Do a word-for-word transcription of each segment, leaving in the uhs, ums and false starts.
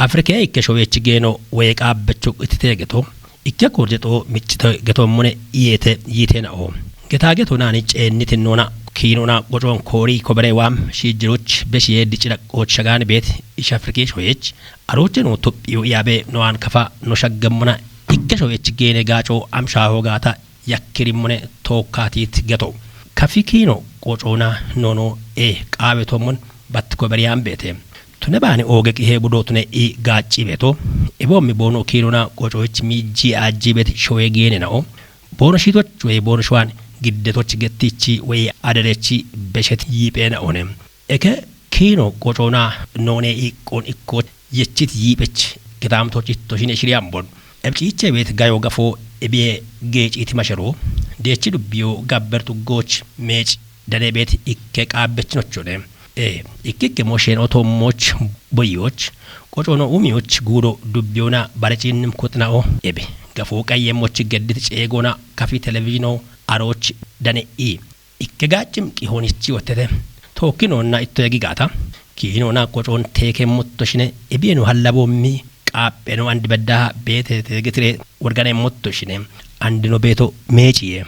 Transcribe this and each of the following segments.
Afrike ikke showeechi geeno woye qaabbecho itite geto, ikke korje xoo miccite getommone yeete yiiteenao. Getaa geto naani ceennitinnoona kiinona qocoon koori kobere waam shiijjiroch beshiyee dicira qooch shagaani beet ish Afriki showeech arooche no Tophiyu yaabe noaan kafa no shaggammona ikke showeechi geene gaaco amshaahoo gaata yakkirimmone tookkaatiit geto. Kafi kiino qocoona noono ee qaawe toommon batti kobere yaan beete. Tune baani ooge qihee budoo tune i gaacci beeto. Iboommi boono kiinona qocoich miijji aajji beet showee geene nao. Boono shiitoch woy boono showaan giddetoch gettichi woy aderechi beshet yiipheena oone. Eke kiino qocoona noone iqqoon ikkooch yechit yiiphech kitaamtoch ittoshine shiriyambon. Ebciiche beet gayo gafoo ebiye geeciiti mashero. Deechi dubbiyo gabbertu gooch meec dane beet ikke qaabbechinochone. E, ikkikke mosheen otoommoch boyyoch qocono umiyoch guudo dubbiyoona bare ciinnim kuxinao ebe. Gafoo qayyemmoch geddit ceegoona kafi televizhino arooch dane i. Ikke gaachim qihoonichi wottete. Tookkinoonna itto yagi gaata. Kiinoona qocoon teekemmottoshine ebiyeno hallaboommi qaapheno andi beddaha beete teegitire worganeemmottoshine andino beeto meeciye.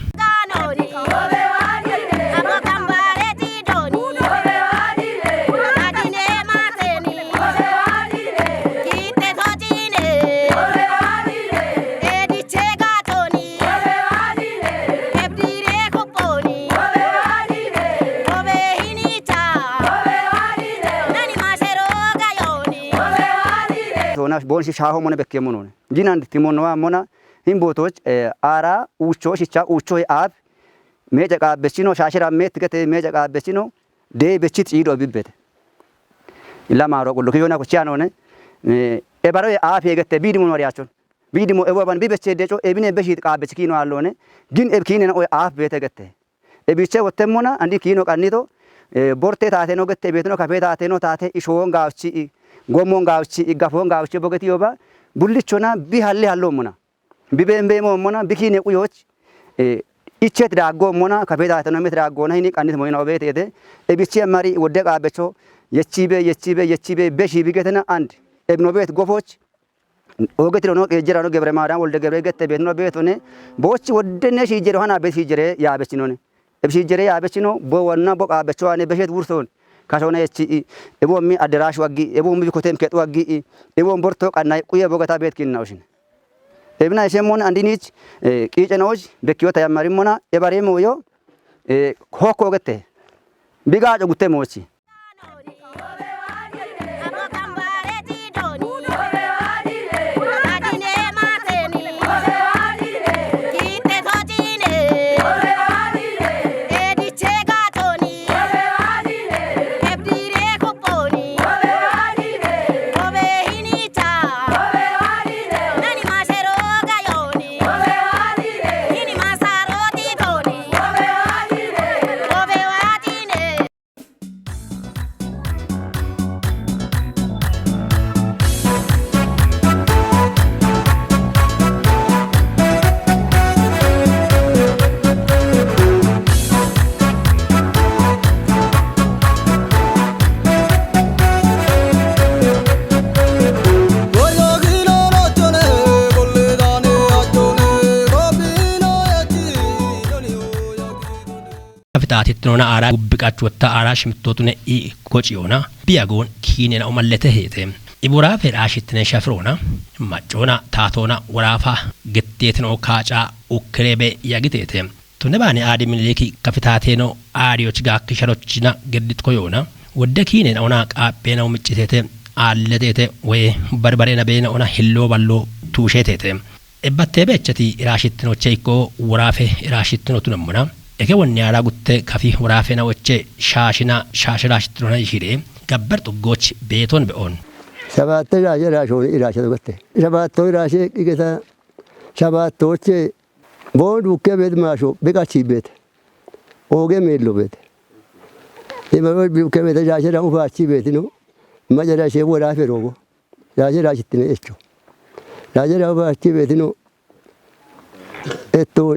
Soona boonshi shaaho mone bekkeemmo noone. Jinandi timonnowa mona hin bootoch, eh, aara uucho shicha uucho aab meeca qaabbechino shaashira meet gete meeca qaabbechino dee bechit ciido bibbete. Illa maaro qullu kiyona kuchiya noone, eh, ebaro aab yegete biidimo nooriyachon. Biidimo ebo ban bibeche deco ebine beshit qaabbech kiino alloone, gin eb kiinena oy aab beete gete. Ebiche wottemmona andi kiino qannito, eh, borte taateno gette beetino kafe taateno taate ishoon gaawchi i, gommon gaawchi i, gafoon gaawchi bogeti yoba, bullichona bi halli hallommona. Bi been beemoommona, bi kiine quyooch, eh, ichet daaggoommona, kafe taateno met daaggoona hini qannit moyina obeeteete. Ebiche mari wodde qaabbecho, yechibe, yechibe, yechibe, beshi bigetena and. Ebno beet gofoch, Oge tirono qeejjerano Gebre Maariyaam Wolde Gebre gette beetino beetone, boochi woddenne shiijjero hana beet shiijjere yaabechinone. Eb shiijjere yaabechino bo wonna bo qaabecho ane beshet wurson. Kashona yechi i, ebo mi adderash waggi, ebo mi kotem ketu waggi i, ebo borto qanna quye bo gata beet kinna ushin. Ebina ishemon andinich, eh, qiicenoj, bekkiyota yammarimona, ebare moyo, eh, hokko gette. Biga co gutte mochi. Afitaatittinona aara gubbiqachuotta aara shimittootunne i kociyoona biyagoon kiinena umallete heete. Iboraafe raashittine shafiroona, maccoona, taatoona, woraafa, getteetino kaaca, ukkireebe yagiteete. Tunne baane aadi Miniliki kafitaateeno aariyoch gaakki sharochina geddit koyoona, wodde kiinena ona qaapheena umicciteete, aalleteete, woye barbareena beena ona hilloo balloo tuusheeteete. Ebbattee beechchati iraashittinoche ikko woraafe iraashittinotunammona. Eke wonni aara gutte kafi woraafena woche shaashina shaashe iraashittinona ishi're gabber xuggooch beeton be'on. Sabaatte iraashe iraashooni iraashe dogatte. Sabaatto iraashe qigeta sabaattooche boon dukke beet maasho beqachi beet. Ooge meello beet. Ibaro dukke beet iraashe ra ufaachi beetino. Maja iraashe woraafe roogo. Raje rajittine echo. Raje ra bachi betino. Etto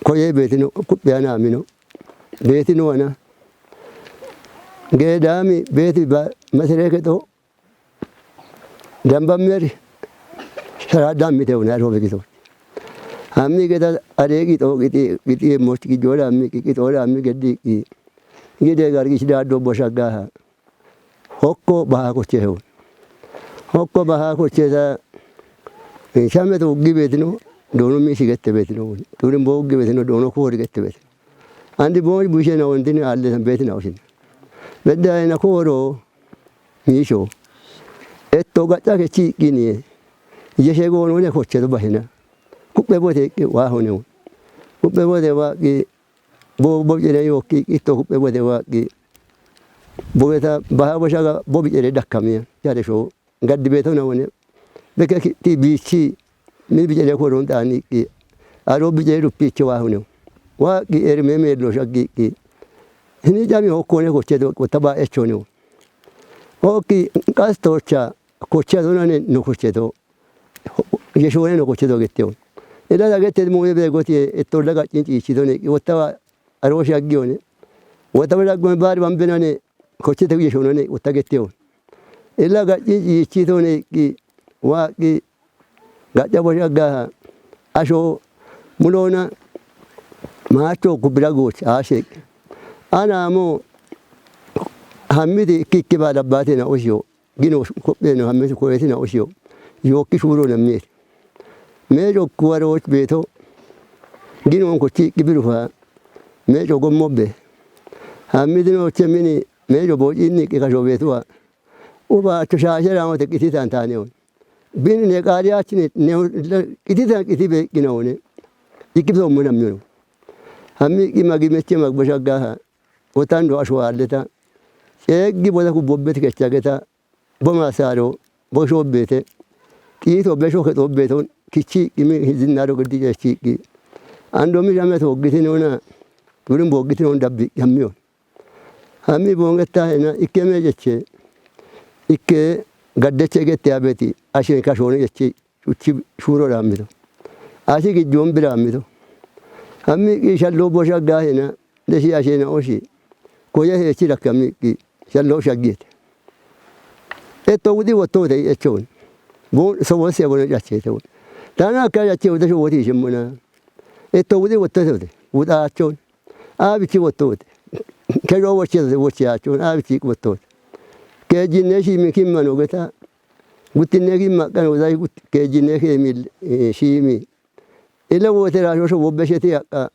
koye betino, kupiana mino. Betino ana. Gedami beti ba masere keto. Dambammeri sharaadda ammite una ro begito. Ammi geda are qixo qixi, qixi moch qixo ammi qixo ammi geddi qi. Gide gargi shida do boshagaha. Hokko baha koche ho. Hokko baha koche da. Shame to gi betino, dono mi shigette betino. Turin bo gi betino, dono ko rigette betino. Andi bo bushe na ondini alle san betino ushin. Bedda ina koro. Miisho. Etto gaca kechi qini. Yeshe gono ne koche do bahina. Kuppe bote qi wa hone. Kuppe bote wa qi bo, bo jene yo qi, qi to kuppe bote wa qi. Bo beta baha boshaga bo bi jene dakamiya. Yare sho. Gaddi beto na wone. Beke ki, ti bichi. Mi bi jene ko ron tani qi. Aro bi jene rupicho wa hone. Wa qi er me me lo shagi qi. Hini jami hokko ne koche do ko taba echo ne. Oki qas tocha, koche do nane no koche do. Yeshone no koche do geteo. Ila da gete mo be goti e to laga cin ci ci do ne. Wota wa aro shagi one. Wota wa lagon bari bambe nane koche do yeshone ne wota geteo. Ila ga cin ci ci do ne ki wa ki gaca boshagaha. Asho mulona macho kubira goch ashek. Ana mo hamidi kikki ba labbate na oshiyo. Gino kope no hamidi koyeti na oshiyo. Yo ki shuro na mir. Mejo kuwaro och beto. Gino kochi kibirufa. Mejo gommo be. Hamidi no chemini mejo bo inni ki kasho betuwa. Uba to shashera mo te kiti tantane on. Bini ne qari achine ne qiti tan qiti be qina one. Ikki so muna mino. Hammi qi magi meche mag boshagaha. Otan do ashwa alleta. Ceggi boda ku bobbet kechageta. Bo masaro. Bo shobete. Qi to be shoke to beton. Kichi qi mi hizinaro gidi jechi qi. Ando mi jame to giti nona. Durin bo giti non dabbi hammi on. Hammi bongetta hena ikke me jeche. Ikke gaddeche gette abeti. Ashe kashone jeche. Chuchi shuro ramito. Ashi gijjon biramito. Hammi qi shallo boshaga hena. Deshi ashe na oshi. Koye hechi rakami qi. Shallo shagete. Etto wudi wotto te echon. Bon so wose bon jache te. Tana ka jache wudi so woti shimuna. Etto wudi wotto te. Wuda achon. Abichi wottote. Kejo wochete wochi achon abichi wottote. Kejinne shimi kimma no geta. Guttinne kimma kan wozai gut kejinne kemi, eh, shimi. Ila wote ra shosho wobbe shete akka.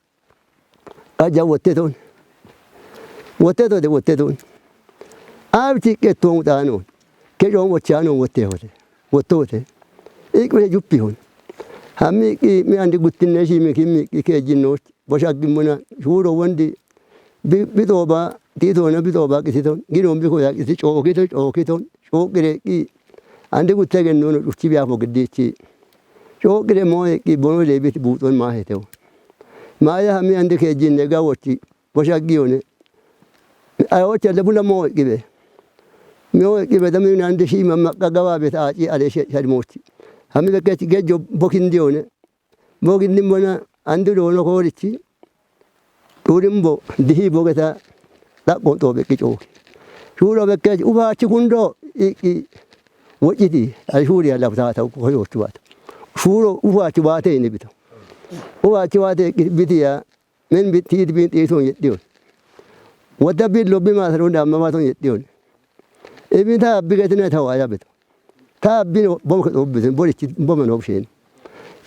Aja wotte ton. Wotte to de wotte ton. Abichi ke ton tano. Kejo wochano wotte hote. Wottote. Ikme juppi hon. Hammi qi mi andi guttinne shimi kimmi qi kejinno. Boshagimmuna shuro wondi bi-, bitoba, titona bitoba qisiton, ginon bikoya qisi cokiton, cokiton, cokire qi, andi gutte gennono cuchi biya fo giddichi. Cokire moye qi bono lebit buton maheteo. Maya hami andi kejinne gawochi, boshagiyone. Ayocha lebula moye qibe. Moye qibe dami nandi shima maqqa gawa bet aci ale she-, sharmochi. Hami bekechi gejo bokindiyone. Bo ginni mona andi dono korichi. Turimbo dihi bogeta laqqon to beqqi coki. Shuro beqqe ufachi kundo i, i, wociti. Ai shuri ala ta ta ko yo tuwata. Shuro ufachi wate ini bito. Ufachi wate bitiya. Men biti bin ti ton yeddiyon. Wada bi lobbi ma saron da ma ton yeddiyon. Ibin ta bigetina ta waya bito. Ta bin bom ko obbisin borichi bom no shen.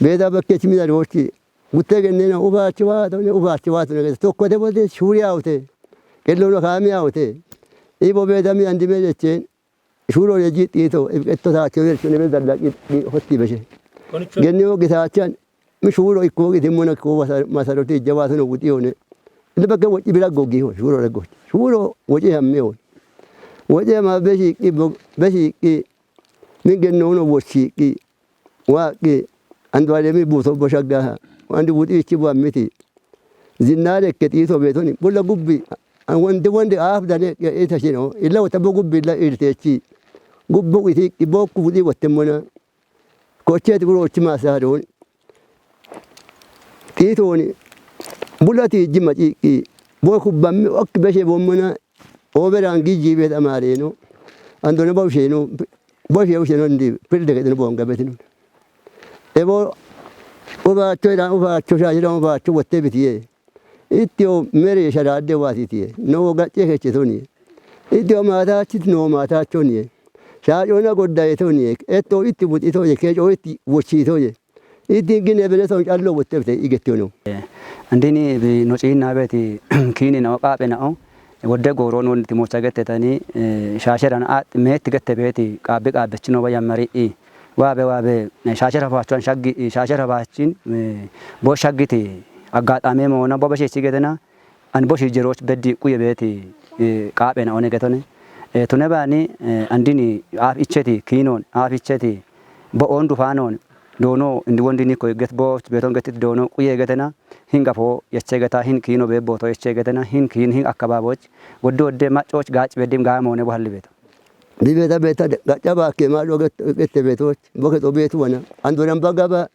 Beda beqqe chimi da rochi. Gutte gennena ufachi wato ne ufachi wato ne tokko te bote shuri awte. Kello no kami awte. Ibo beda mi andi me jechen. Shuro yeji tito etto ta che wer chune be dalla ki hotti beshe. Genni o gitachan. Mi shuro ikko giti mona ko masaroti jawatu no guti one. Inde beqqe wochi bira gogi ho shuro rego. Shuro wochi hamme on. Wochi ma beshi ki bo-, beshi ki min genno no wochi ki. Wa qi, andu ale mi buto boshagaha. Andi wuti ichi bu amiti. Zinnare ke tito betoni. Bulla gubbi. An wonde wonde af dane ke ita shino. Illa wata bu gubbi illa irtechi. Gubbu iti ibo ku wudi watte mona. Kocheti buro chi masaron. Titoni. Bulla ti jima qi. Bo ku bammi ok beshe bomona. Oberan giji bet amareno. Andone bawsheno. Boshe ushe no ndi pirde ke no bonga betinu. Ebo ubacho ira ubacho shajira ubacho wotte bitiye. Itio mere sharade wasitiye. No gache ke chetoni. Itio mata chit no mata choniye. Shajona godda etoniye. Eto iti but itoye ke jo iti wochi itoye. Iti gine bene son callo wotte bite igetiono. Andini bi no ciinna beeti kiini na qaaphe na o. Wodde gooroon wonti mocha gettetani, eh, shaasherana a meetti gette beeti qaabbi qaabbechino wa yammari i. Waabe waabe, eh, shaashera faachuan shaggi, shaashera faachin, eh, bo shaggiti aggaxaame moona bo beshechi gedena, an bo shi jeroch beddi quye beeti, eh, qaaphe na one getone. Eh, tune baani, eh, andini aaf icheti kiinon, aaf icheti bo on dufaanon, doono indi wondini koy get bo beton getit doono quye getena, hin gafo yeche geta, hin kiino be boto yeche getena, hin kiin, hin akkababoch, wodde wodde maccoch gaac beddim gaamo ne bo halli beto. Di beta beta gacca bakke ma do get-, gette betoch, bo ke to betu wana. Andoran bagaba,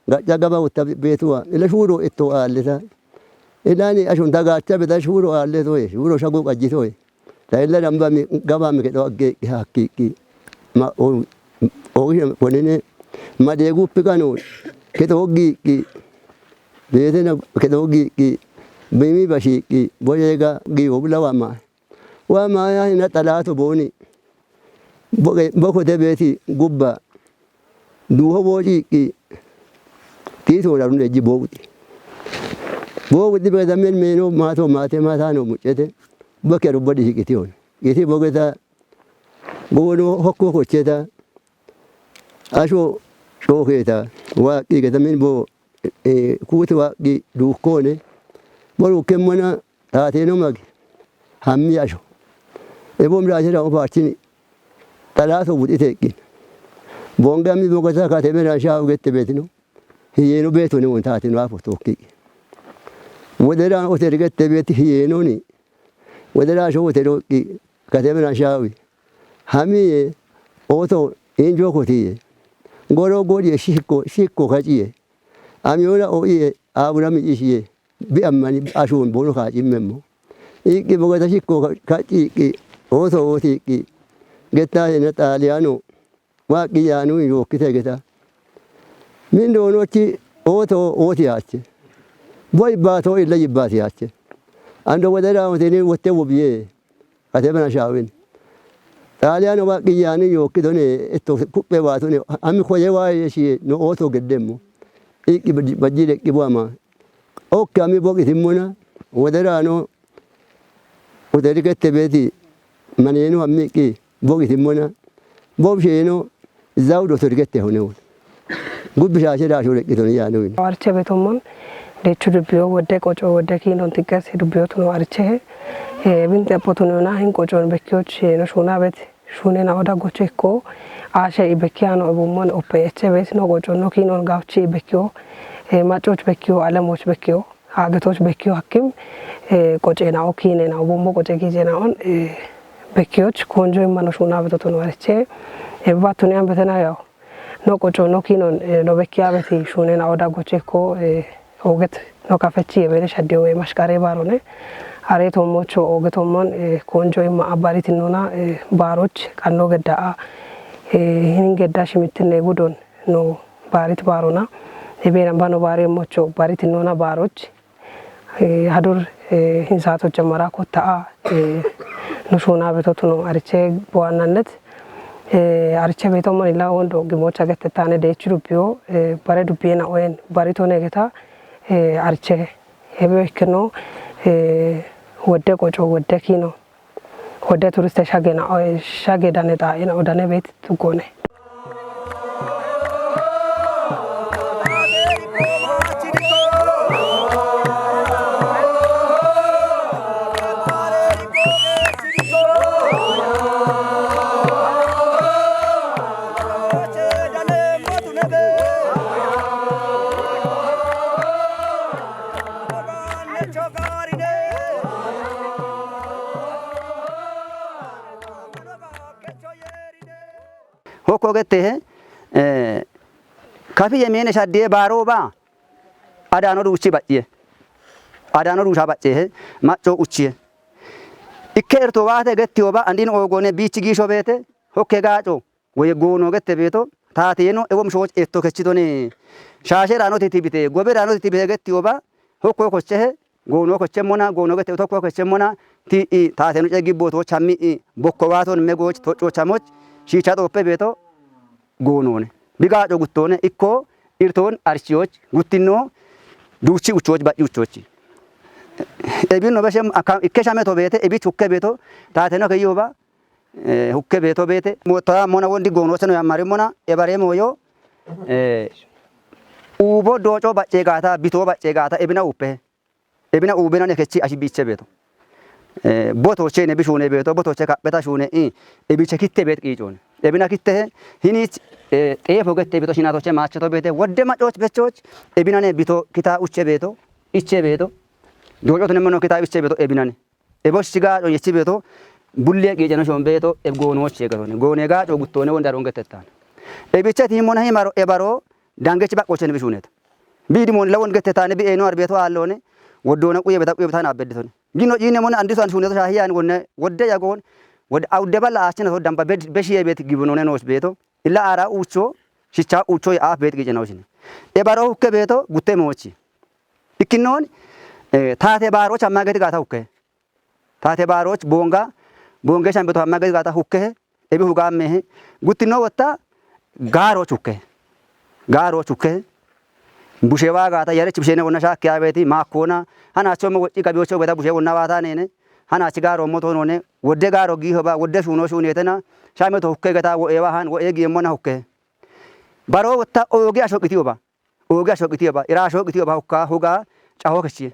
gacca gaba utta betuwa. Ila shuro etto alleta. Ilani ashun ta gacca beta shuro alleto e, shuro shago qajjito e. Ta illa damba mi, gaba mi kedo agge hakki ki. Ma o, o ihe konene. Ma de gu pikano. Kedo gi ki. Bete na kedo gi ki. Bimi bashi ki. Boyega gi obla wa ma. Wa ma ya ina talato boni. Boge, boko de beti gubba. Duho boji ki. Ti to da runde ji bogdi. Bogdi be da men meno mato mate mata no muchete. Boke ro bodi hikiti on. Iti bogeta. Gono hokko kocheta. Asho shoketa. Wa ki geta men bo, eh, kuti wa ki dukone. Boru kemmona. Taateno magi. Hammi asho. Ebom raajera o paartini. Talaato wuxi teeqqin. Bonga mi bogata kateme ran shaawu gette beetino. Hiyeeno beetoni won taateno afo tokki. Wodera oter gette beeti hiyeeno ni. Wodera asho oter oqqi kateme ran shaawi. Hamiye oto injo kotiye. Goro godiye shikko, shikko kaciye. Amiyona o'iye abura mi ishiye. Bi ammani ashun bono kacimmemmo. Iqqi bogata shikko ka-, kacci iqqi. Oto oti iqqi. Getta hena Xaaliyaano. Waaqqi yaanu yookkite geta. Min doonochi oto oti yaache. Bo ibbato illa yibbaati yaache. Ando wodera oteni wotte wobiye. Ate bana shaawin. Xaaliyaano waaqqi yaani yookki done etto kuppe waatone. Ami koye waaye shiye no oto geddemmo. Iqqi bajji, bajji deqqi bo ama. Okke ami boqitimmona. Woderaano Uterikette beeti maneenu hammiiqqi boqitimmona, bobsheeno zawudo uterikette hunewun. Gubbi shaashe daasho reqqitoni yaanowin. Arche betommon, dechu dubbiyo wodde qoco wodde kiinon tiqqes dubbiyo tuno arche. Eh, bin xeppo tunona hin qocon bekkiyoch, eh, no shuuna bet, shuune na oda gocho ikko, ashe ibekkiya no ibummon oppe eche bet, no qoco no kiinon gawchi ibekkiyo, eh, macoch bekkiyo, alemoch bekkiyo. Haagetoch bekkiyo hakkim, eh, qoce na'o kiine na'o bombo qoce giije na'on, eh, bekkiyoch konjo immano shuuna betoton wariche, eh, battuni an betena yaw. No qoco no kiinon, eh, no bekkiya beti shuune na'o da gocheko, eh, oget no kafechi ebere shaddiyo, eh, mashkare barone. Are tommocho oge tommon, eh, konjo imma abaritin nuna, eh, baroch qanno gedda a, eh, hinin gedda shimittine gudon no barit barona. Ebe namba no bare mocho barit nona baroch. Eh, hadur, eh, hin saato jammara kotta'a, eh, no shuuna betotuno ariche bowannannet. Eh, ariche beto manila wondo gimocha gette tane dechu dubbiyo, eh, bare dubbiye na'oyen baritone geta, eh, ariche. Ebe ikkeno, eh, wodde qoco wodde kiino. Wodde turiste shage na, eh, shage dane xaa'e na odane beeti tuggone. Hokko gette he, eh, kafi yemene shaddiye baro ba, adano duuchi bacciye. Adano duusha bacce he, macco uchiye. Ikke erto waate gettiyo ba, andin oogone biichi giisho beete, hokke gaaco. woye goono gette beeto, taateeno ewo mishowoch etto kechitone, shaashe raanoti tibite, gobe raanoti tibite gettiyoba, hokko kochehe, goono kochemmona, goono gette tokko kochemmona, ti'i taateeno cee gibbooto chammi'i, bokko waaton megooch, tocco chamoch, shiicha xooppe beeto, goonoone. Bigaaco guttoone, ikko irtoon archiyoch, guttinno, duuchi uchoch, ba'yi uchoch. Ebinno beshe akka-, ikke shame to beete, ebich hukke beeto, taateno keyyoba, eh, hukke beeto beete. Moota mona wondi goonocheno yammari mona, ebare mooyo, eh, uubo dooco bacce gaata, bito bacce gaata, ebina uppe. Ebina uubena ne kechi ashi biche beeto. Eh, botoche ne bishune beeto, botoche kapheta shune i, ebiche kitte beet qiicone. Ebina kitte hinich, eh, xeefo gette beeto, shinatoche maacheto beete, wodde macoch bechoch, ebina ne bito kita uche beeto, iche beeto. Doocoto ne mono kita iche beeto, ebina ne. Ebo shiga co yechi beeto, bulle qiiceno shon beeto, eb goonoche gatone. Goone gaaco guttone wonda rongetettane. Ebiche tiimona himaro ebaro, dangech baqochen bishunet. Bidi mon lawon gette taane bi eeno arbeeto aallone, woddoona quye beta quye beta na bedditone. Gino ciine mon andiso an shuneto shaahiyan wonne, wodde yagoon, wodde awudde balla aachina to damba bed-, beshiye beet gibinone noosh beeto. Illa aara uucho, shicha uucho ya aaf beet qiicena ushine. Ebaro hukke beeto, gutte moochi. Ikkinnoon, eh, taate baarooch amma geti gaata hukke. Taate baarooch boonga, boonge shambeto amma geti gaata hukke. Ebi hugaammehe. Guttino wotta gaarooch hukke. Gaarooch hukke. Bushe waagaata yarech bushene wonna shaakkiya beeti, maakkoona, hanaachommo wocci gabiyocho beta bushe wonna waata neene, hanaachi gaaroommo toonone, wodde gaaro giihoba, wodde shuuno shuunetena, shameto hukke geta wo'eewa han, wo'ee giimmona hukke. Baroo wotta ooge ashoqitiyoba. Ooge ashoqitiyoba, ira ashoqitiyoba hukka, huga, caho kechi.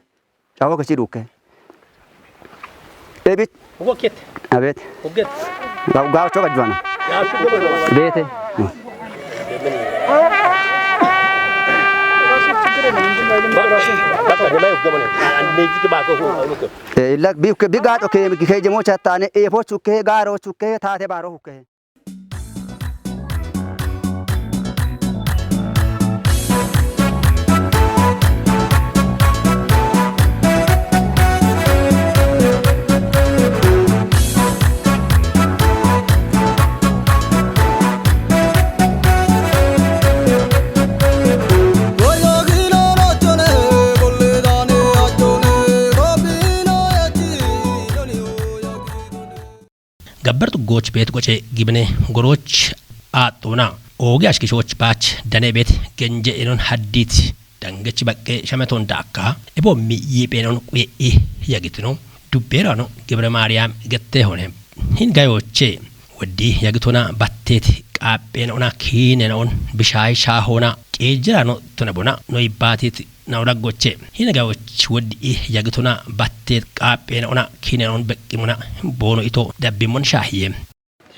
Caho kechi dukke. Ebit. Hugo ket. Abet. Huget. Ga-, gaacho gajwana. Ya, shugo bano. Beete. Baka, dema hugo bano. An neji ke bako, hugo. Eh, illa bi ke, bi gaacho ke, ke jemo chattane, e po chukke, gaaro chukke, taate baaro hukke. Gabbar xuggooch beet goce gibine gorooch aaxxuuna. Ooge ashkishooch baach dane beet genje enon haddiit. Dangech baqqe shameton daakka. Eboommi yiiphenon quye'i yagitino. Dubbeerano Gibre Maariyaam gette hone. Hin gayooche. Weddi yagitona batteet qaapheena ona kiinena on bishaay shaahoona ceejjirano tona bona no ibbaatit na odaggoche. Hina gawoch woddi i yagitona batteet qaapheena ona kiinena on beqqimona boono ito dabbimmon shaahiye.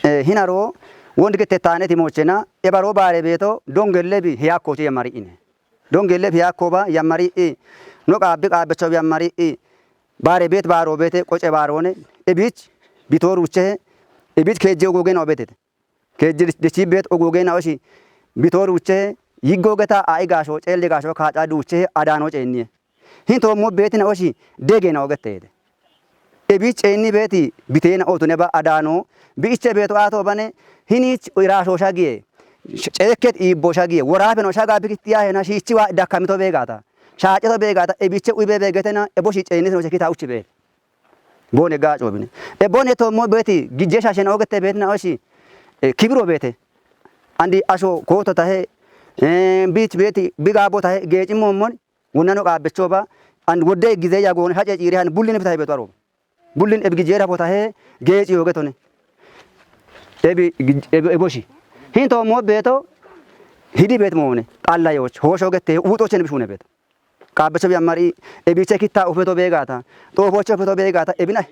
Eh, hinaro wond gette taane timoochena, ebaro baare beeto, dongelle bi hiyakkooti yammari'ine. Dongelle bi hiyakkoba yammari'i, no qaabbi qaabbecho bi yammari'i, baare beet baaro beete, qoce baaroone, ebich bitooruche, ebich keejje ogooge na obetete. Keejje dechi beet ogooge na oshi, bitooruche, yiggoogeta a'i gaasho, ceelle gaasho kaaca duuche, adaano ceenniye. Hin toommo beetina oshi, dege na ogetteete. Ebich ceenni beeti, biteena ootune ba adaano, bi'iche beeto aato bane, hinich iraasho shagiye, ceekket iibbo shagiye, woraafeno shaga bikittiya hena shiichiwa dakkamito beegaata. Shaaceto beegaata, ebiche uibe beegetena, eboshi ceenni sino shekita uchi beete. Boone gaaco bine. E boone toommo beeti, gijje shashena ogette beetina oshi, e, kibiro beete. Andi asho kooto tahe, e, biich beeti, bigaabo tahe, geecimmo mon, wonna no qaabbecho ba, and wodde gize yagoon hace ciire han bullin bitahe beeto aro. Bullin ebi gijera botahe, geeci yogetone. Ebi, ebi, eboshi. Hin toommo beeto, hidi beet moone, xalla yooch, hoosho gette, uuxochen bishune beeto. Qaabbecho bi ammari, ebiche kitta ufeto beegaata, xoofoche ufeto beegaata, ebina.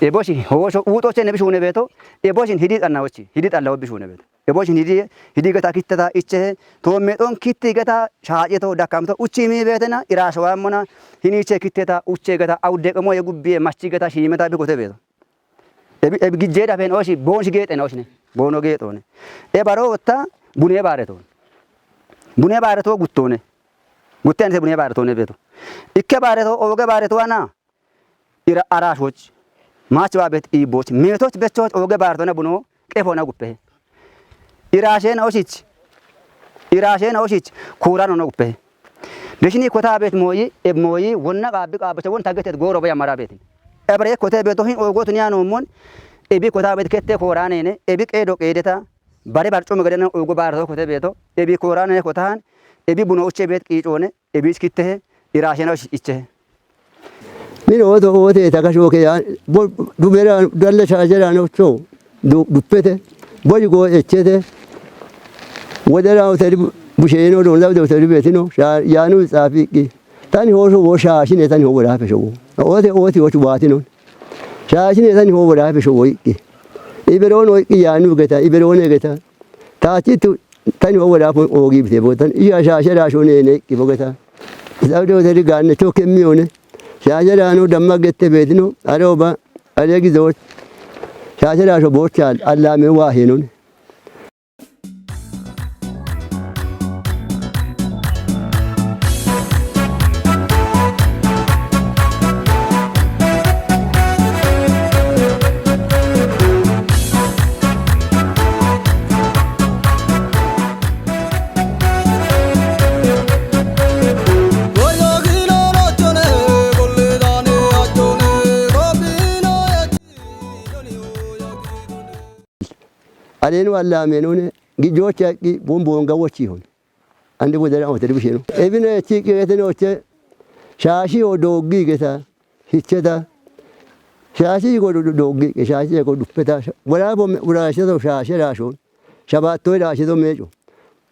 Eboshi, hoosho, uuxochen bishune beeto, eboshin hidi xanna wochi, hidi xalla bishune beeto. Eboshin hidi, hidi geta kitteta iche, toomme xon kitti geta shaaceto dakkamto, uchi mi beetena, iraasho waammona, hiniche kitteta, uche geta, awudde qemo ye gubbiye, machi geta, shiimeta bikote beeto. Ebi, ebi gijje dafen oshi, boon shi geexen oshine, boono geexone. E baro wotta, bune baareto. Bune baareto guttone. Gutte anise bune baaretone beeto. Ikke baareto, ooge baareto ana, ira araashoch, maach baabet iibboch, meetoch bechoch ooge baaretona buno, qefona guppehe. Iraashena oshich, iraashena oshich kuurano no guppehe. Bishini kota bet moyi, eb moyi, wonna qaabbi qaabbacha won tagetet gooro baya mara betin. Ebre kote beto hin ogotu ni anomon, ebi kota bet kette kooranene, ebi qeedo qeedeta, bare barcume gedena ogo baarto kote beto, ebi kooranene kotahan, ebi buno uche bet qiicone, ebi iskittehe, iraashena oshich ichehe. Min ooto oote ta kashoke ya, bo, dubera dalle shaajera no cho, du-, duppete, boy go echete, wodera oteri busheeno don labde oteri betino, sha-, yanu tsafiqi. Tani hoso wo shaashine tani ho wora fesho wo. Oote oote ochu watino. Shaashine tani ho wora fesho wo iqqi. Iberono iqqi yanu geta, iberone geta. Tachitu tani ho wora fo ogi bite bo tan. Iya shaashera shone ne iqqi bo geta. Zabde oteri ganne choke mione. Shaashera no damma gette betino. Aroba, are gizo. Shaashera sho bochal, allame wa henone. Alenu allame none, gijocha ki bon bonga wochi hon. Ande bo dera ote dibisheno. Ebine chi ki gete no che, shashi o dogi geta, hicheta. Shashi go do-, dogi, shashi go dupeta. Wala bo me, wala shato shashi rashon. Shabato rashi do mejo.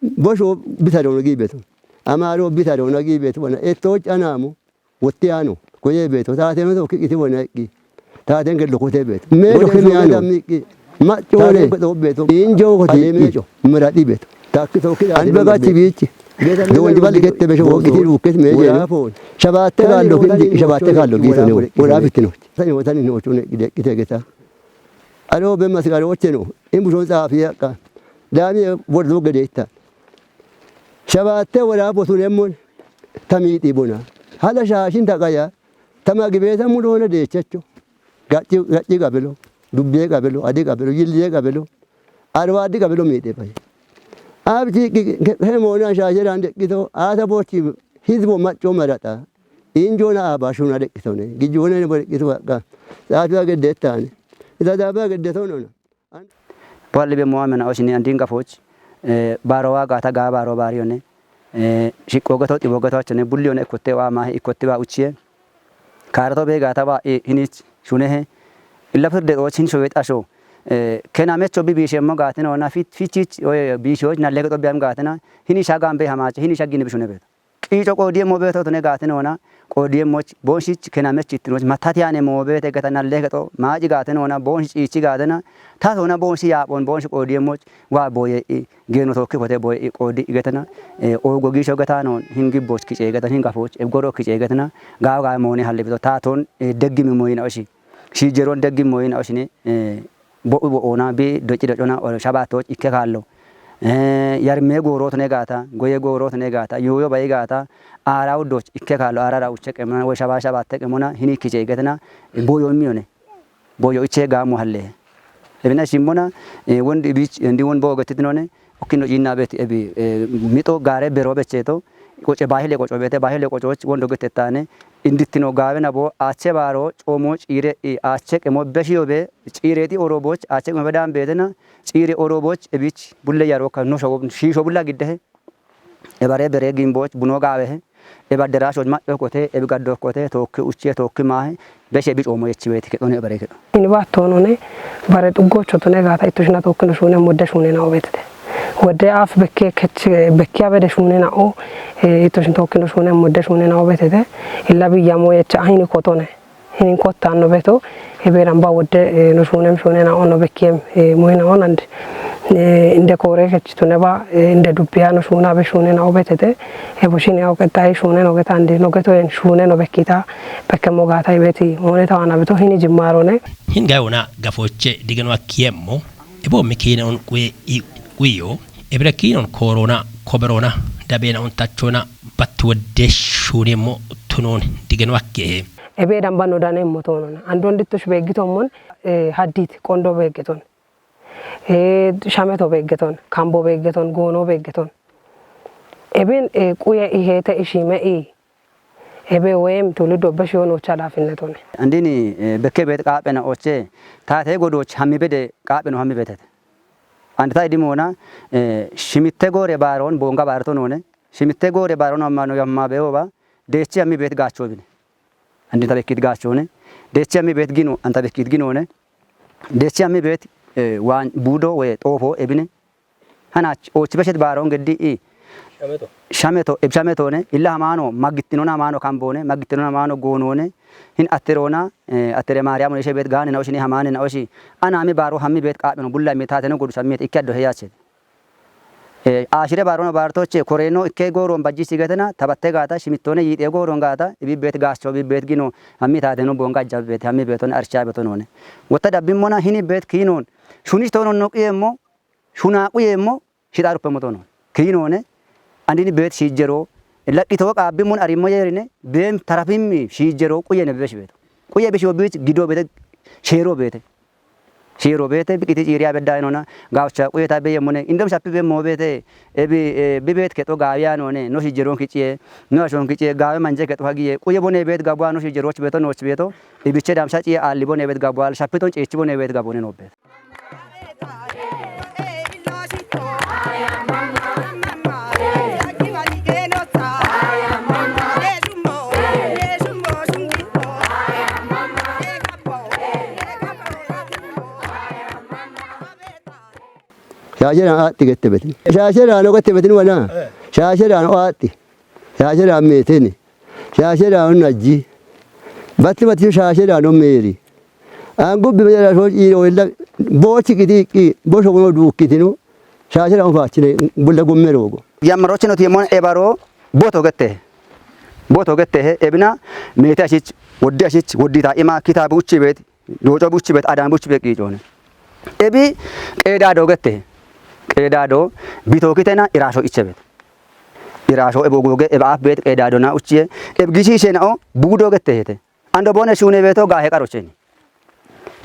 Bosho bitaro no gibeto. Amaro bitaro no gibeto. Wana eto chanamo. Wotte ano, koye beeto, taateno tokki qiti wona iqqi. Taaten gello kote beeto. Mee dokke miyaano. Maccole. Injoo kote iqqi. Mira dhibeto. Takki tokki. Ani bagachi biichi. Dondi bali gette besho wogiti rukkes mee jeno. Shabaatte gaallo kindi, shabaatte gaallo giitone. Wora fittino. Tani wotani no chune deqqite geta. Alo be masgaro cheno. Imbushon xaafi yaqqa. Daami wordo gedeetta. Shabaatte wora botun emmon. Tamiixi bona. Hala shaashin taqaya. Tama gibeeta muloona deechacho. Gacci, gacci qabelo. Dubbee qabelo. Adi qabelo. Yillee qabelo. Arwaaddi qabelo miidhe baye. Abdi ki, ki, he moona shaashe raan deqqito. Aata boochi hizbo macco marata. Injoona aba shuna deqqitone. Gijoona ne bo deqqito waqqa. Xaafiya geddettaane. Ita daafiya geddetonona. Baalli be mo'amena oshini andin gafoch, eh, baro wa gata ga baro bari one, eh, shikko gato xibo gato achone bulli one ikotte wa ma ikotte wa uchiye. Karato be gata ba, eh, hinich shune he. Illa firde och hin showet asho. Eh, kena mecho bi bishe mo gatin ona fit, fichich, oye, bishoch na lege to biam gatina. Hini shagam be hamache, hini shagin bishune be. Qiico qoodiyemmo beeto tone gaatinoona, qoodiyemmoch boonshich kenamech ittinoch, mattati yaane moo beete gatana leeke xo maaci gaatinoona, boonshi ciichi gaatena, ta toona boonshi yaaphon boonshi qoodiyemmoch waa booye i geeno tookki kote booye i qoodi i getena, eh, oogo giisho getaanoon hin gibboch kicee getan hin gafoch ebgoro kicee getena, gaawo gaawe moone hallibito ta toon, eh, deggimi moyina oshi. Shiijeroon deggimmoyina oshine, eh, bo'u bo'oona bi doci docona, o, shabaattoch ikke kaallo. Eh, yarmee goorootone gaata, goye goorootone gaata, yooyo bayi gaata, aara uddoch ikke kaallo, aarara uche qemona, woy shaba shabatte qemona, hini kiche igetena, eh, boyo immiyone. Boyo iche gaamo halle. Ebina shimmona, eh, wondi bich, endi won bo getitinone, Okkino ciinna beeti ebi, eh, mixo gaare bero becheeto, qoce baahile qoco beete, baahile qococh wondo getettaane, indittino gaawe nabo, aache baaro, coomo ciire, i, aache qemo beshiyo be, ciireeti orooboch, aache qemo bedaan beetena, ciire orooboch, ebich, bulle yarokka, no shogo, shiisho bulla giddehe, ebare bere gimboch, buno gaawehe, Eba adderaashoch macco kote, ebi gaddo kote, tookki uchiye, tookki maahe, beshe bi coomo yechi beeti kedhone ebare kedho. Ini baattoonone, bare xuggocho tone gaata ittoshina tookkino shuune modde shuune na obetete. Wodde aaf bekke kech, bekkiya bede shuune na o, eh, ittoshin tookkino shuune modde shuune na obetete. Illa biyya mo yecha ahini kotone. Hinin kottanno beto, ebeeran ba wodde, eh, no shuunem shuunena on, no bekkiem, eh, muhina on and, eh, inde koore kechitune ba, eh, inde dubbiya no shuuna be shuunena obetete, eh, bo shini aw qexxayi shuune no geta and no geto yen shuune no bekkita, bekkemmo gaata ibeti, moone tawana beto hini jimmaarone. Hin gayona gafoche digeno akkiemmo, ebo mikiina on kwe i, kwiyo, ebira kiina on korona, koberona, dabeena on tachona, battu wodde shuunemmo tunon digeno akkehe. Ebe damba no dane motonona. Andon ditto shbeegitommon, eh, haddit qondo beegeton. Ee, shameto beeggeton, kambo beeggeton, goono beeggeton. Ebin, ee, quye iheete ishime i. Ebe woyim tuuliddo beshiyoon ocha daafinnetone. Andini, ee, bekke beet qaaphena oche, taate godooch hammi bede qaapheno hammi betete. Andi ta idimoona, ee, shimitte goore baaroon boonga baarito noone, shimitte goore baaroon amma no yamma beewoba, deechi hammi beet gaachoobine. Andi ta bekkit gaachoone, deechi hammi beet gino, anta bekkit ginoone, deechi hammi beet, ee, waan buudo woye xoofo ebine. Hanach oochi beshet baaroon geddi i. Shameto. Shameto, eb shametoone, illa hamaano, maggittinona hamaano kamboone, maggittinona hamaano goonoone, hin atteroona, ee, attere Maariyaamo ishe beet gaane na oshini hamaane na oshi, ana ami baaro hammi beet qaapheno bulla mi taateno godu shammiyet ikke addo heyaachete. Ee, aashire baarono baartoche koreeno ikke gooroon bajjisi getena, tabatte gaata, shimittoone yiixe gooroon gaata, ibi beet gaacho, ibi beet gino, hammi taateno boonga ajjabe beet, hammi beetone archa beto noone. Wotta dabbimmona hini beet kiinoon, shunish toono noqqiyeemmo, shunaa quyeemmo, shixaaruppe moto noone. Kiinoone, andini beet shiijjero, laqqitoo qaabbimmon arimmo yeerine, beem tarafimmi shiijjero quyene bebesh beeto. Quye bishiwo biich gido beete, sheero beete. Sheero beete, biqiti ciiriya bedda inona, gaawcha quye ta beyemmone, indom shappi bemmo beete, ebi, ee, bi beet kexo gaawiya noone, no shiijjeroon kiciye, no ashoon kiciye, gaawe manje kexo hagiye, quye bone beet gabuwa no shiijjerooch beeto, nooch beeto, ibiche damsha ciye aalli bone beet gabuwa, shappiton ceechi bone beet gabone noo beet. Shaasheraan aatti gette betin. Shaasheraan o gette betin wana. Shaasheraan o aatti. Shaasheraan meetene. Shaasheraan o najji. Batti batti shaasheraan o meeri. Aan gubbi mejara shosh iiro wella boochi qitiiqqi bosho wono duukkitino. Shaasheraan o faachine bulla gumme roogo. Yammarochi no tiemon ebaro boto gette. Boto gette he ebina meete ashich, woddi ashich, woddi ta ima kitaabe uchi beet, yooco buchi beet, adam buchi beet qiicoone. Ebi qeedaa doo gette. Qeedaa doo bitoo kitena iraasho iche beet. Iraasho ebo googe eba aaf beet qeedaa doo na uchiye. Eb gishi ishe na'o buudo gette hete. Ando boone shuune beeto gaahe qarocheni.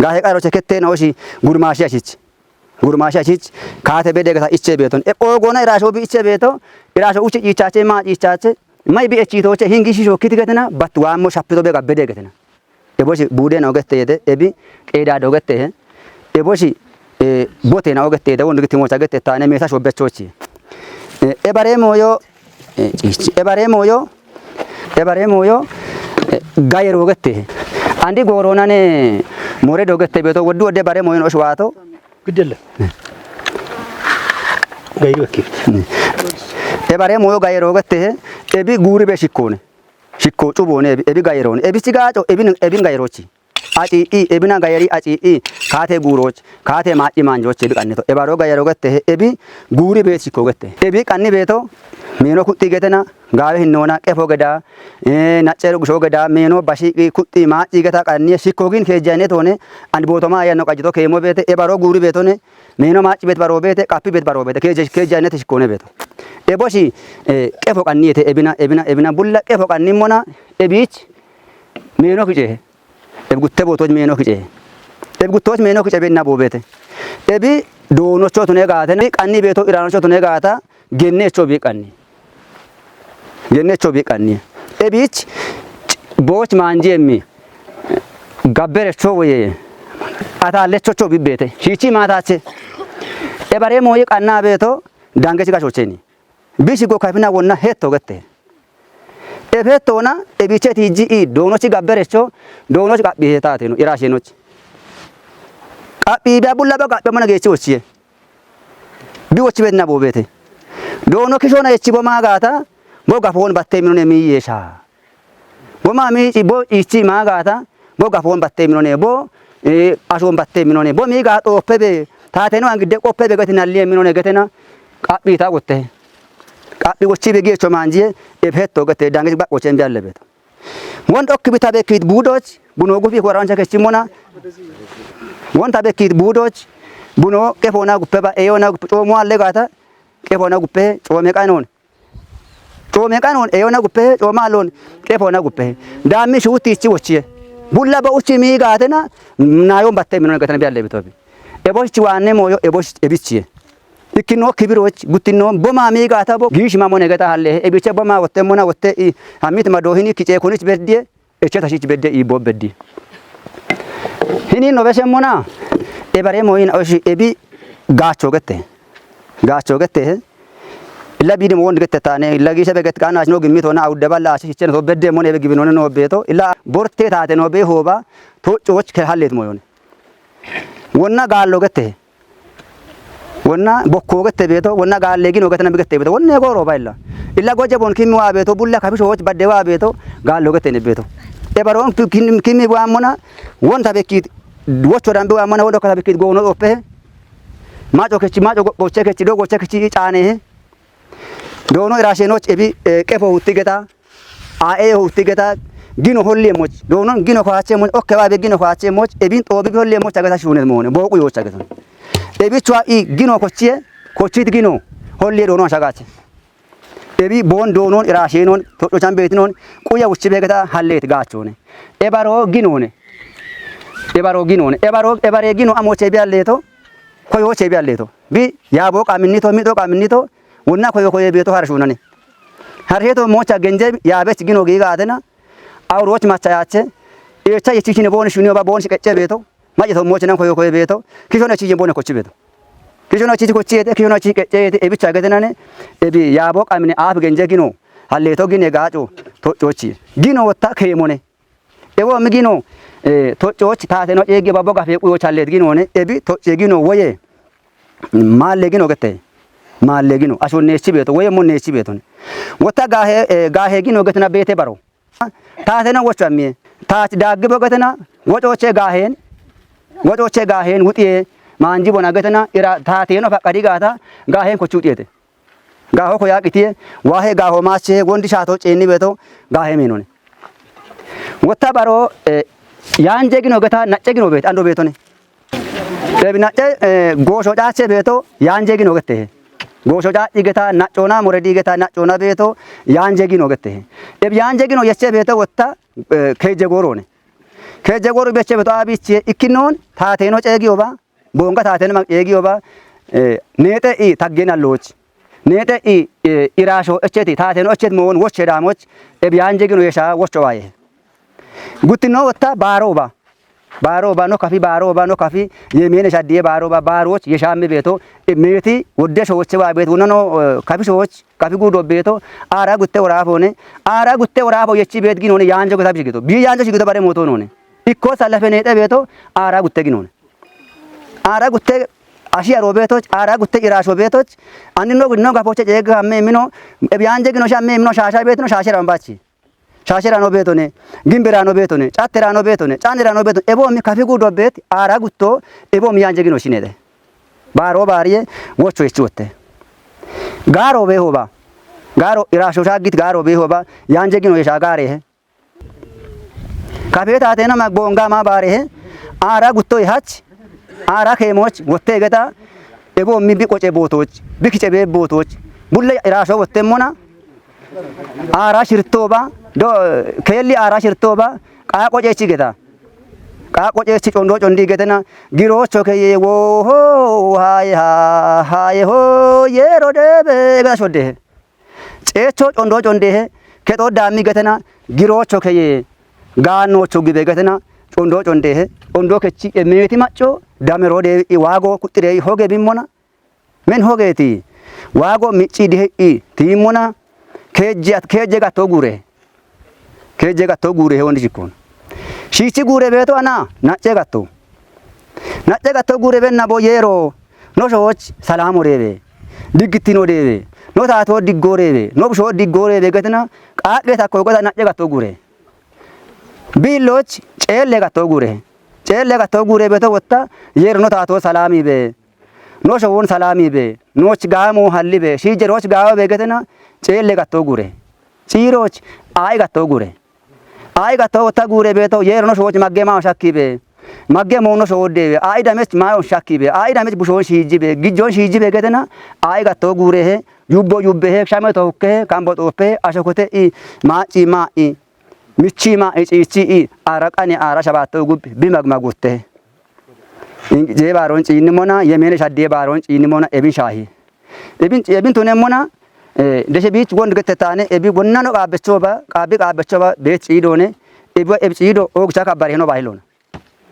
Gaahe qaroche kette na'o shi gurmaashi ashich. Gurmaashi ashich kaate bede gata iche beeton. Eb ogoona iraasho bi iche beeto. Iraasho uchi ciichache ma ciichache. Mai bi echi tooche hingi shisho kiti getena, bat waammo shappito be gabbede getena. Eboshi buudena ogette yede, ebi qeedada ogette he. Eboshi, ee, botena ogette yede, wondu gitti moocha gette taane meesa shobbechochi. Ee, ebare mooyo, ee, ciichi. Ebare mooyo, ebare mooyo, ee, gayero ogette he. Andi gooronane more dogette beeto, woddu wodde bare mooyo no shuwaato. Giddele. Gayu ekkifte. Ebare mooyo gayero ogette he, ebi guuri be shikkoone. Shikko cuboone ebi, ebi gayeroone. Ebi sigaaco, ebin, ebin gayerochi. Aci i, ebina gayeri aci i, kaate guuroch, kaate maaci maanjoch ebi qannito. Ebaro gayero gette he, ebi guuri beet shikko gette. Ebi qanni beeto, meeno kuxxi getena, gaawe hinnoona, qefo geda, ee, nacceero gusho geda, meeno bashi kuxxi maaci geta qanni shikko gin keejjayne toone, and bootoma ayanno qajjito keemo beete, ebaro guuri beetone, meeno maaci beet baro beete, qaphi beet baro beete, keejje-, keejjayne te shikkoone beeto. Eboshi, ee, qefo qanni yete, ebina, ebina, ebina, bulla qefo qanni mona, ebich, meeno kice. Ebi gutte bootooch meeno kice. Ebi guttoch meeno kice benna boobete. Ebi doonocho tune gaate, ebi qanni beeto iraanocho tune gaata, gennecho bi qanni. Gennecho bi qanni. Ebich booch maanji emmi. Gabberecho woye. Ataallechocho bi beete. Shiichi maataache. Ebare mooyi qanna beeto, dangechi gashocheni. Bishi go kafina wonna hetto gette. Eb hettona, ebiche tiiji i, doonochi gabberecho, doonochi qaphi hetaateno, iraashenochi. Qaphi bia bulla ba gaphe mana geechi wochiye. Bi wochi bedna boobete. Doono kishona echi bo maagaata, bo gafoon batte minone miiyesha. Bo ma miici, bo ichi maagaata, bo gafoon batte minone, bo, ee, ashoon batte minone, bo miiga xooppe be, taateno angidde qoppe be geti nalliye minone getena, qaphi ta wotte. Qaphi wochi be geecho maanjiye, eb hetto gete dange baqochen bi alle beeto. Won dhokki bita bekkit buudoch, buno gufi korancha kechimona. Won ta bekkit buudoch, buno qefona guppe ba, eyona guppe, coomo alle gaata, qefona guppe, coome qanon. Coome qanon eyona guppe, cooma allon qefona guppe. Daammi shuutti ichi wochiye. Bulla ba uchi miigaatena, nayon batte minone gatena bi alle bitobi. Eboshich waanne mooyo eboshich ebichiye. Ikkino kibiroch guttino boma miigaata bo giish mamone geta hallehe. Ebiche boma wotte mona wotte i hammit madoohini kice konich berdiye. Eche tashich bedde i bo beddi. Hini no beshe mona. Ebare moyin oshi ebi gaacho gette. Gaacho gette he. Illa bidi mo wond gette tane. Illa giisha beget kana no gimmi tona awudde balla ashi hichen so bedde mone be gibinone no beto. Illa borte taate no be hoba. To coch ke hallet moyone. Wonna gaallo gette. Wonna bokko gette beeto, wonna gaalle gino getena bi gette beeto. Wonne goro bayilla. Illa goje bon kimmi wa beeto, bulla kapisho woch badde wa beeto, gaallo gette ne beeto. E baron tu kin-, kimmi wa mona, wonta bekkit, wocho dambe wa mona, wondo kata bekkit gono oppe. Macho kechi, macho go-, goche kechi, do goche kechi caane he. Doono irashenoch ebi, eh, qefo hutti geta, a'e hutti geta, gino holle moch. Doonon gino kohache moch, okke ba be gino kohache moch, ebin xoobi holle moch ageta shunet moone, booqu yoch ageta. Ebi chwa i gino kochiye, kochit gino, holle doonon shagache. Ebi bon doonon irashenon, to chan betinon, quya uchi be geta hallet gachone. Ebaro ginone. Ebaro ginone. Ebaro, ebare gino amoche bi alleto, koyoche bi alleto. Bi yabo qaminito, mido qaminito, wonna koyo koyo beeto harshunane. Harsheto mocha genje yaabech gino giigaatena, awroch machayache, echa yechichine bon shuniyo ba bon shikecce beeto, majeto mochena koyo koyo beeto, kishono chijen bon kochi beeto. Kishono chichi kochi ete, kishono chichi kecce ete, ebicha getenane, ebi yaabo qamine aaf genje gino, halleto gine gaaco, to cochi. Gino wotta keemone. Ewo mi gino, eh, to cochi taateno ceegi babo gafe quyo challet ginone, ebi to ceegino woye. Maalle gino gette. Maalle gino. Ashonneechi beeto. Woye monneechi beetone. Wotta gaahe, eh, gaahe gino getena beete baro. Taatena wocho ammiye. Taati daaggi bo getena wocoche gaahen. Wocoche gaahen wuxiye. Maanji bona getena ira taateno faqqadi gaata gaahen kochi wuxiyete. Gaaho ko yaaqitiye. Waahe gaaho maache wondi shaato ceenni beeto gaahe meenone. Wotta baro, eh, yaanje gino geta nacce gino beet-, ando beetone. Ebi nacce, eh, goosho caache beeto yaanje gino gette. Goosho caachi geta naccona moredi geta naccona beeto yaanje gino gette. Ebi yaanje gino yeche beeto wotta, eh, keje gorone. Keje goru beche beeto abiche ikkinon taateno ceegi oba, bonga taateno maq ceegi oba, eh, neexe i taggena looch. Neexe i, eh, irasho echeti taateno echet moon woche daamoch, ebi yaanje gino yesha wocho waaye. Guttino wotta baaro ba. Baaro ba no kafi, baaro ba no kafi, yemene shaddiye baaro ba, baaroch yeshammi beeto, e meeti wodde shooche wa beet, wonano, eh, kafi shooch, kafi gudo beeto, aara gutte woraafone, aara gutte woraafo yechi beet ginone yaanjo geta bishigito. Bi yaanjo shigito bare mooto none. Ikko sallafe neexe beeto, aara gutte ginone. Aara gutte ashi aro beetoch, aara gutte irasho beetoch, anino gudino gapoche ceega amme mino, ebi yaanje gino shamme mino shasha beetino shashe rambachi. Shaasherano beetone, gimberano beetone, catterano beetone, canerano beetone, ebo mi kafi gudo beet, aara gutto, ebo mi yaanje gino shinede. Baaro baariye, wocho echi wotte. Gaaro beeho ba. Gaaro irasho shaagit gaaro beeho ba, yaanje gino yesha gaarehe. Kafe taatena ma bonga ma baarehe, aara gutto ihach, aara keemoch, wotte geta, ebo mi bi qoce bootoch, bi kice be bootoch, bulle irasho wotte mona, aara shirto ba, do, keelli aara shirto ba, qaa qoce echi geta. Qaa qoce echi condo condi getena, giroocho keye wo ho, haye ha, haye ho, yeero deebe, geta shoddehe. Ceecho condo condehe, kexo daammi getena, giroocho keye, gaanoocho gibe getena, condo condehe, condo kechi, e meeti macco, damero de, i waago kuxxire, i hoge bimmona, Men hogeeti, waago micci dihe i tiimmona, keejje at-, keejje gatto guure. Keejje gatto guure he wondi shikkon. Shiichi guure beeto ana, nacce gatto. Nacce gatto guure benna bo yeero, no shooch salaamo deebe, diggittino deebe, no taato diggo deebe, no bushoo diggo deebe getina, qaaqqe takko gota nacce gatto guure. Biilloch ceelle gatto guure. Ceelle gatto guure beeto wotta, yeero no taato salaami be. No showon salaami be, nooch gaamo halli be, shiije rooch gaawo be getena, ceelle gatto guure. Ciirooch aa'i gatto guure. Aa'i gatto wotta guure beeto, yeero no shooch magge maaho shakki be. Magge moo no shoodde be, aa'i damech maaho shakki be, aa'i damech bushoon shiiji be, gijjoon shiiji be getena, aa'i gatto guure he, yubbo yubbe he, shame tookke he, kambo xooppe he, ashokote i, maacci maa'i, michchi maa'i, ciichi i, aara qane aara shabaatto gubbi, bi magmagutte he. Inqijee baaroon ciinni mona, yemeene shaddee baaroon ciinni mona, ebin shaahi. Ebin, ebin tune mona, eh, deshe biich wond gette taane, ebi wonna no qaabbecho ba, qaabbi qaabbecho ba, beet ciidoone, ebi, ebi ciido, oogcha kabbare no baahilona.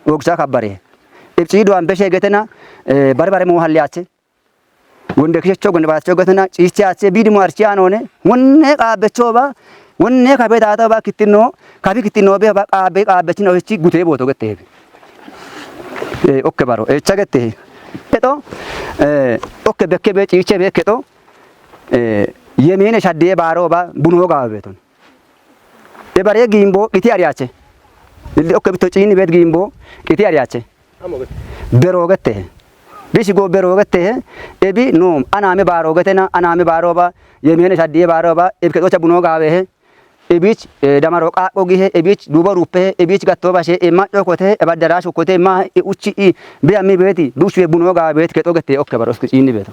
Oogcha kabbare. Ebi ciido an beshe getena, eh, bare bare mo halliyache. Gonde kishecho gonde baacho getena, ciiche ache, bidi mo archi anone, wonne qaabbecho ba, wonne kabe daata ba kittino, kabi kittino be ba, qaabbe qaabbechino hichi gute booto gette. Eh, okke baro, eh, chagette. Keto, eh, okke bekke be, ciiche be keto, eh, yemeene shaddee baaro ba, buno gaawe beeton. E bare giimbo qiti ariyache. Illi okke bito ciinni beet giimbo qiti ariyache. Bero gette. Bishi go bero gette. Ebi no, aname baaro getena, aname baaro ba, yemeene shaddee baaro ba, ebi keto cha buno gaawe he. Ebich, eh, damaro qaaqo gihe, ebich dubo rupe, ebich gatto bashe, e macco kote, e baddarash kote, ma, e uchi, i, be ammi beeti, duchu e buno gaawe beet keto gette okke baro sku ciinni beeto.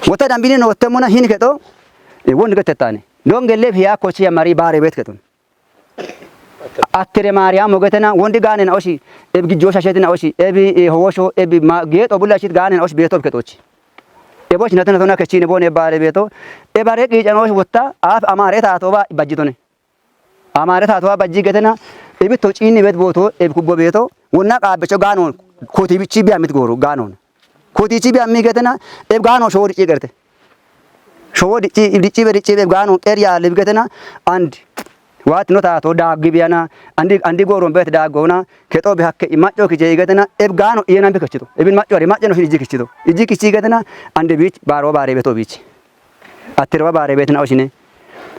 Wota dambini no wotte mona hin keto, e wond gette taane. Don gelle hiya kochi ya mari bare beet keton. Attere Maariyaamo getena, wondi gaanena oshi, ebi gijjo shashetina oshi, ebi, eh, howosho, ebi ma, geexo bulla shit gaanena oshi beeto ketochi. Ebochi natona tona kechine bone baare beeto, ebare qiicano oshi wotta, aaf amaare taato ba bajjitone. Amaare taato ba bajji getena, ebi to ciinni beet booto, ebi kubbo beeto, wonna qaabbecho gaano, koti bichi biya mit gooro gaano. Kotichi bi ammi getena, eb gaano showo dicci gerte. Showo dicci, dicci be dicci be gaano qer ya leb getena, and what no tato daaggi biyana, andi, andi goron bet daagona, keto be hakke i macco kije getena, eb gaano iyena be kachito. Ebin macco ari macco no hin iji kichito. Iji kichi getena, and bich baro bare beto bich. Attirwa baare beetina oshine.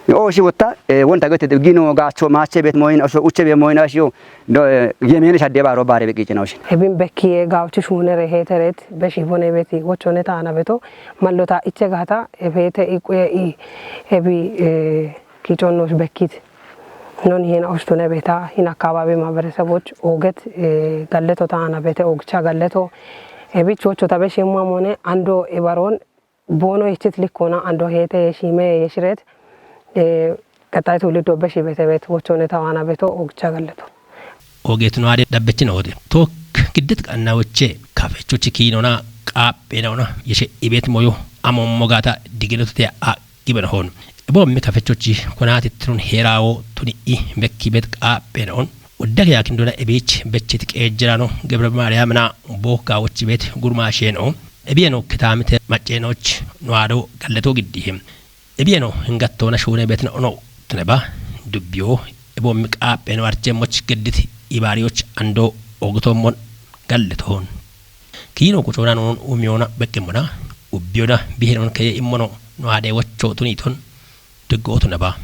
Oshi wotta, eh, wonta gete gino gaacho maache beet moyin osho uche be moyin ashiyo. Do, eh, yemene shadde baaro baare be qiicina oshine. Ebin bekkiye gaawchi shuunere heeteret be shibone beeti wochone taana beto. Mallota iche gata ebete iquye i ebi, eh, kichonnosh bekkit. Non hin oshtune beeta hin akkababi mabereseboch oget, eh, galleto taana beete ogcha galleto. Ebich wochota be shimma mone ando ebaron Boono ichit likkoona ando heete yeshime yeshiret, eh, qaxxay tuuliddo beshi beete beet wochone tawaana beto ogcha galleto. Ogeetuno ade dabbechino ode. Took giddit qanna weche kafechochi kiinona qaaphenona yeshe ibet moyo amommo gaata diginote a gibeno hon. Ebo mi kafechochi konati trun herawo tuni i bekki bet qaaphenon. Uddake yaakindona ebich bechit qeejjirano Gebre Maariyamina bo gaawochi bet gurmaasheno. Ebiyeno kitaamite maccenoch nuwaado galleto giddihe. Ebiyeno hingattoona shuune beetin ono tuneba dubbiyo ebo mi qaapheno arjemmoch giddit ibaariyoch ando ogtommon galletoon. Kiino qucoona noon umiyona beqqemmona ubbiyona bihenon keye immono nuwaade wocho tuniton diggootunaba.